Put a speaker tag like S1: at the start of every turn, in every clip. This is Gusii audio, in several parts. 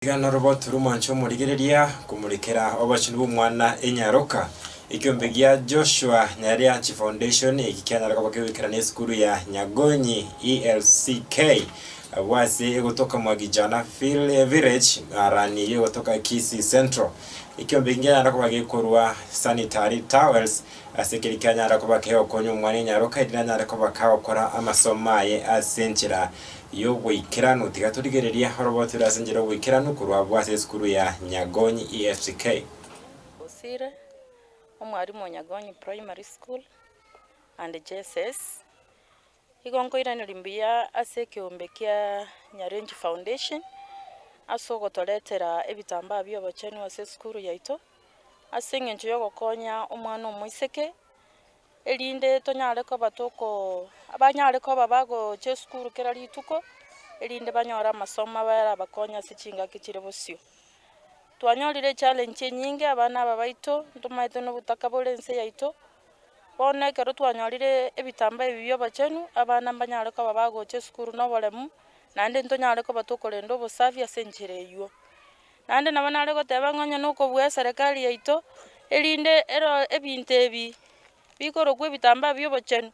S1: Iga noroboti rw'omwancho omorigereria komorekera obochenu bw'omwana enyaroka. Ekiombe gia Joshua Nyarianchi Foundation eki kianyare koba kegoikerana esukuru ya Nyagonyi ELCK abwo ase egotoka Mwagijana Village Arani egotoka Kisii Central. Ekiombe eki nkianyare koba gekorwa sanitary towels ase keria kianyare koba kegokonya omwana enyaroka erinde anyare koba kagokora amasomo aye ase enchera y'oboikeranu. Tiga torigererie oroboti ore ase enchera y'oboikeranu korwa abwo ase esukuru ya Nyagonyi EFCK.
S2: Bosire, omwalimu o Nyagonyi Primary School and JSS, igo nkoiraneria mbuya ase ekeombe kia Nyarenchi Foundation ase ogotoretera ebitambaa bia obochenu ase esukuru yaito, ase eng'encho ya ogokonya omwana omoiseke. Erinde tonyare koba tokoo abanyare koba bagocha esukuru kera rituko, erinde banyore amasomo abarabakonye ase chingaki chire bosio. Twanyorire echallenge enyinge abana aba baito, ntomaete na obotaka bore ense yaito, bono ekero twanyorire ebitambaa ebi bia obochenu, abana mbanyare koba bagocha esukuru na oboremu, naende ntonyare koba tokorenda obosafi ase enchera eywo. Naende nabo nare goteba ng'a onye nokobua eserekari yaito, erinde ero ebinto ebi bikorokwa ebitambaa bia obochenu,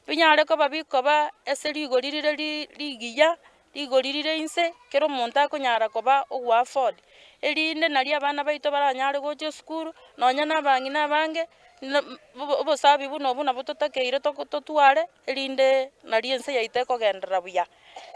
S2: binyare koba bikoba ase rigori rire ri rigiya, rigori rire inse, kera omonto akonyara koba ogo afford, erinde naria abana baito baranyare gocha esukuru, nonye na abang'ina abange, na obosabi buna obwo nabo totakeire toko totware, erinde naria ense yaito ekogenderera buya.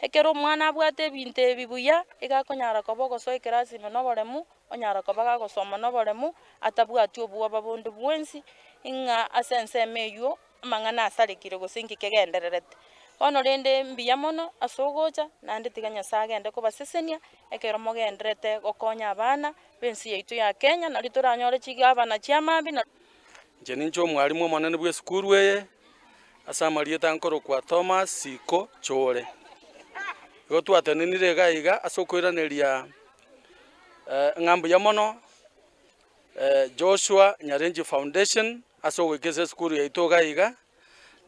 S2: Ekero omwana abwate ebinto ebi buya, iga akonyara koba ogosoa ekerasi ime noboremu, onyara koba gagosoma noboremu, atabwati obwoba bonde bwensi, ng'a ase ensemo eywo amang'ana asarekire gose inki kegendererete. Bono rende mbuya mono ase ogocha, naende tiga Nyasaye agende kobasesenia, ekero mogendererete gokonya abana b'ense yaito ya Kenya, nario toranyore chigavana chi'amaambia na.
S3: Inche ninche omwalimu omonene bw'esukuru eye. Ase amarieta nkorokwa Thomas Siko Chore. Igo twatenenire iga iga ase okoiraneria ng'a mbuya mono Joshua Nyarenchi Foundation ase ogoika ase esukuru yaito iga iga,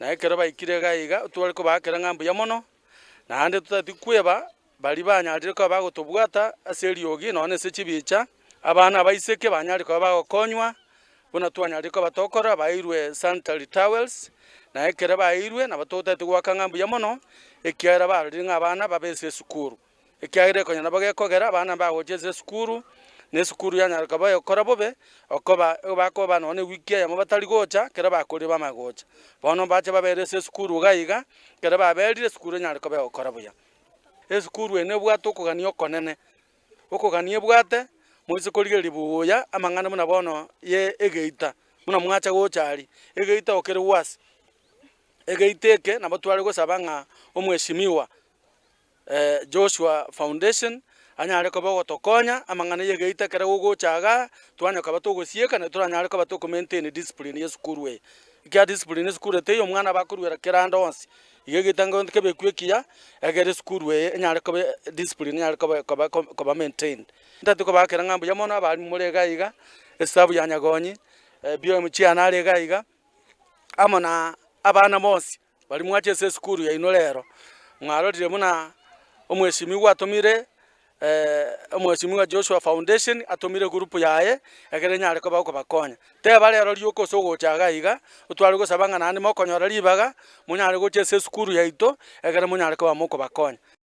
S3: na ekero baikire iga iga tware kobaakera ng'a mbuya mono, naende totageti kweba baria banyarire koba bagotobwata ase eriogi nonya na ase chibicha, abana abaiseke banyare koba bagokonywa, buna twanyarire koba tokora baeirwe sanitary towels, na ekero baeirwe nabo totagete goaka ng'a mbuya mono, ekiagera barorire ng'a abana babe ase esukuru. Ekiagera konya nabo gekogera abana mbagocha ase esukuru, na esukuru yanyara koba egokora bobe, okoba bakoba nonya na ewiki eyemo batari gocha, ekero bakorire bamanye gocha. Bono mbache babere ase esukuru iga iga, ekero baberire esukuru enyare koba egokora buya. Esukuru eye nebwate okogania okonene, okogania ebwate, moise korigereria buya amang'ana buna bono ye egeita, buna mwacha gocha aria, egeita okere gwase, egeita eke nabo tware gosaba ng'a omweshimiwa Joshua Foundation anyare koba ogotokonya amang'ana ya egeita ekero gogocha igaa, twanya koba togosieka na toranyare koba toko maintain discipline ya esukuru eye. Ekiagera discipline ya esukuru etaiyo omwana aba akoruera kera ande onsi, iga egeita ngonto kebekwe ekiya, egere esukuru eye enyare koba discipline enyare koba koba koba maintained. Ntagete kobaakera ng'a mbuya mono abalimu more iga iga, esabu ya Nyagonyi, BOM chiana are iga iga, amo na abana bonsi. Baria mwache ase esukuru yaino rero, mwarorire buna omweshimiwa atomire omweshimiwa Joshua Foundation atomire egroup yaye, ekero enyare koba okobakonya. Teba rero rioka ase ogocha iga iga, otware gosaba ng'a naende mokonyora ribaga, monyare gocha ase esukuru yaito, ekere monyare koba mokobakonya.